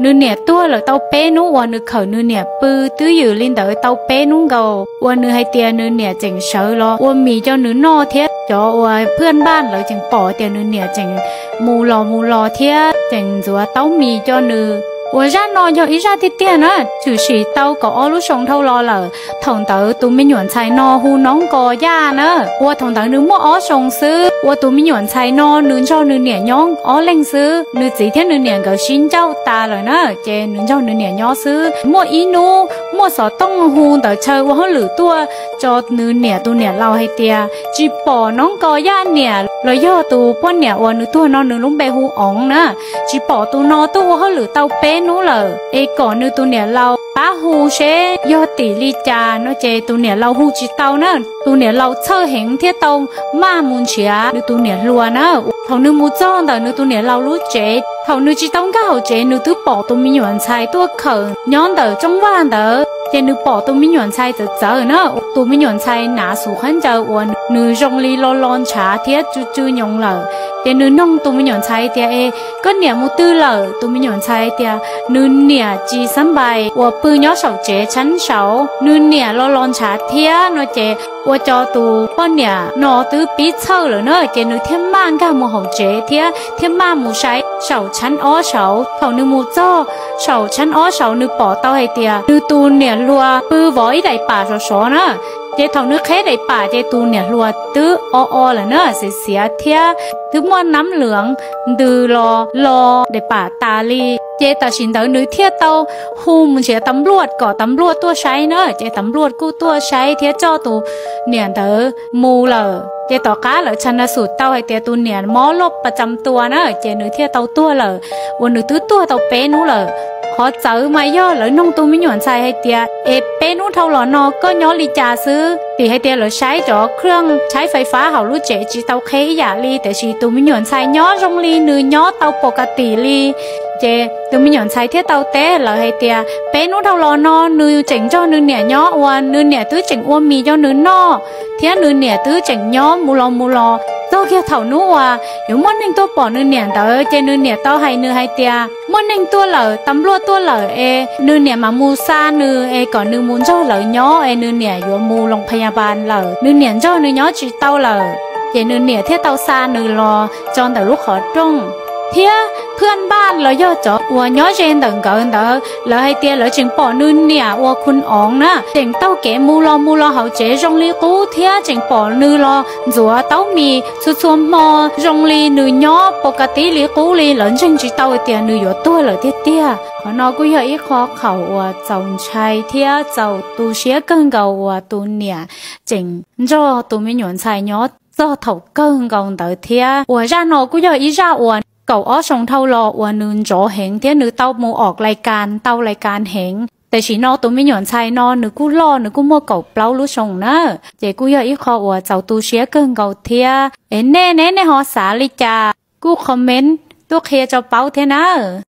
Nws niam tuag lawm tau peb hnub uas nws khawm nws niam pw twb ywm li ntawd tau peb hnub nkaus uas nws hais tias nws niam tseem sawv los ua mis rau nws noj thiab cov uas phwj npaj lawv tseem pom tias nws niam tseem mus los mus los thiab tseem ntxuav taub mis rau nws. Uas zaj no yog ib zaj tiag tiag na, tshwm sim tau kaum ob lub xyoo dhau los lawm. Thaum ntawd tus me nyuam ntxhais no hu Noob Kos Yaj na, uas thaum ntawd nws muaj ob xyoo xwb. Uas tus me nyuam ntxhais no nws nrog nws niam nyob ob leeg xwb, nws txiv thiab nws niam nkawd sib ncauj tas lawm na, ces nws nrog nws niam nyob xwb. Muaj ib hnub muaj xov tooj hu ntawd chaw ua hauj lwm tuaj tso nws niam tus niam laus hais tias tsis pom Noob Kos Yaj niam los yog tus poj niam uas nws tuag no nws lub npe hu Oov na, tsis pom tus no twb ua hauj lwm tau peb hnub lawm es kom nws tus niam laus pab hu seb yog tim li cas no ces tus niam laus hu tsis tau na. Tus niam laus txhawj heev thiab tau maj mus nrhiav nws tus niam hluas na. Thaum nws mus txog ntawm nws tus niam laus lub tsev, thaum nws tsis tau nkag hauv tsev nws twb pom tus me nyuam ntxhais tuaj khawm nyob ntawm rooj vag ntawd, ces nws pom tus me nyuam ntxhais txawv txawv na. Tus me nyuam ntxhais hnav xub khaub ncaws uas nws zoo li lo lo ntshav thiab tsw tsw nyoos lawm. Ces nws noog tus me nyuam ntxhais tias, Es koj niam mus twg lawm? Tus me nyuam ntxhais tias nws niam tsis xab npais uas pw nyob saum tsev tshab saud, nws niam lo lo ntshav thiab no ces ua rau tus poj niam no twb pib txhawj lawm na, ces nws thiaj maj nkag mus hauv tsev thiab thiaj maj mus saib saum tshab ob saud. Thaum nws mus txog saum tshab ob saud nws pom tau hais tias nws tus niam hluas pw vov ib daim pam sov sov na. Ces thaum nws qheb daim pam ces tus niam hluas twb o o lawm na, xiav xiav thiab twb muaj nab lwm ntws los lo daim pam tas li. Ces tam sim ntawd nws thiaj tau hu mus nrhiav tas npluaj kom tas npluaj tuaj saib na, ces tas npluaj kuj tuaj saib thiab coj tus niam ntawd mus lawm. Ces tom qab lawv tshaj na xum tau hais tias tus niam mob loj pas tsam tua na, ces nws thiaj tau tuag lawm, uas nws twb tuag tau peb hnub lawm. Qhov txawv mas yog lawv noog tus me nyuam ntxhais hais tias, Es peb hnub dhau los no koj nyob li cas xwb? Vim hais tias lawv saib cov khwj tshaib fais fab hauv lub tsev tsis tau qheb ib yam li, tiam sis tus me nyuam ntxhais nyob zoo li nws nyob tau pos kas tim li. Ces tus me nyuam ntxhais thiaj tau teb lawv hais tias, Peb hnub dhau los no nws tseem nrog nws niam nyob uas nws niam twb tseem ua mis rau nws noj, thiab nws niam twb tseem nyob mus los mus los. Txog kiag thaum hnub uas yuav muaj neeg tuaj pom nws niam ntawd ces nws niam tau hais nws hais tias muaj neeg tuaj lawm, tas npluaj tuaj lawm es nws niam mam mus xa nws es kom nws mus nrog lawv nyob es nws niam yuav mus loos phas yas pas lawm, nws niam nrog nws nyob tsis tau lawm. Ces nws niam thiaj tau xa nws los tso ntawm lub qhov rooj. Thiab phwj npaj los yog cov uas nyob ze ntawm nkawd ntawd lawv hais tias lawv tseem pom nws niam uas khun oov na tseem taug kev mus los mus los hauv tsev zoo li qub thiab tseem pom nws los ntxuav taub mis txhua txhua hmo zoo li nws nyob pos kas tim li qub li. Lawv ntseeg tsis tau tias nws yuav tuag lawm tiag tiag. Qhov no kuj yog ib qho qhaum uas txaus ntshai thiab txaus tu siab kawg nkaus uas tus niam tseem nrog tus me nyuam ntxhais nyob txog thaum kawg nkaus ntawd thiab. Uas zaj no kuj yog ib zaj uas kaum ob xyoo dhau los uas nws ntsov heev thiab nws tau mus om lais kas ntau lais kas heev. Tam sim no tus me nyuam ntxhais no nws kuj loj, nws kuj muaj kaum plaub lub xyoo na. Ces kuj yog ib qho uas txaus tu siab kawg nkaus thiab. Es nej ne, nej ho xav li cas kuj comment tuaj qhia rau paub thiab na.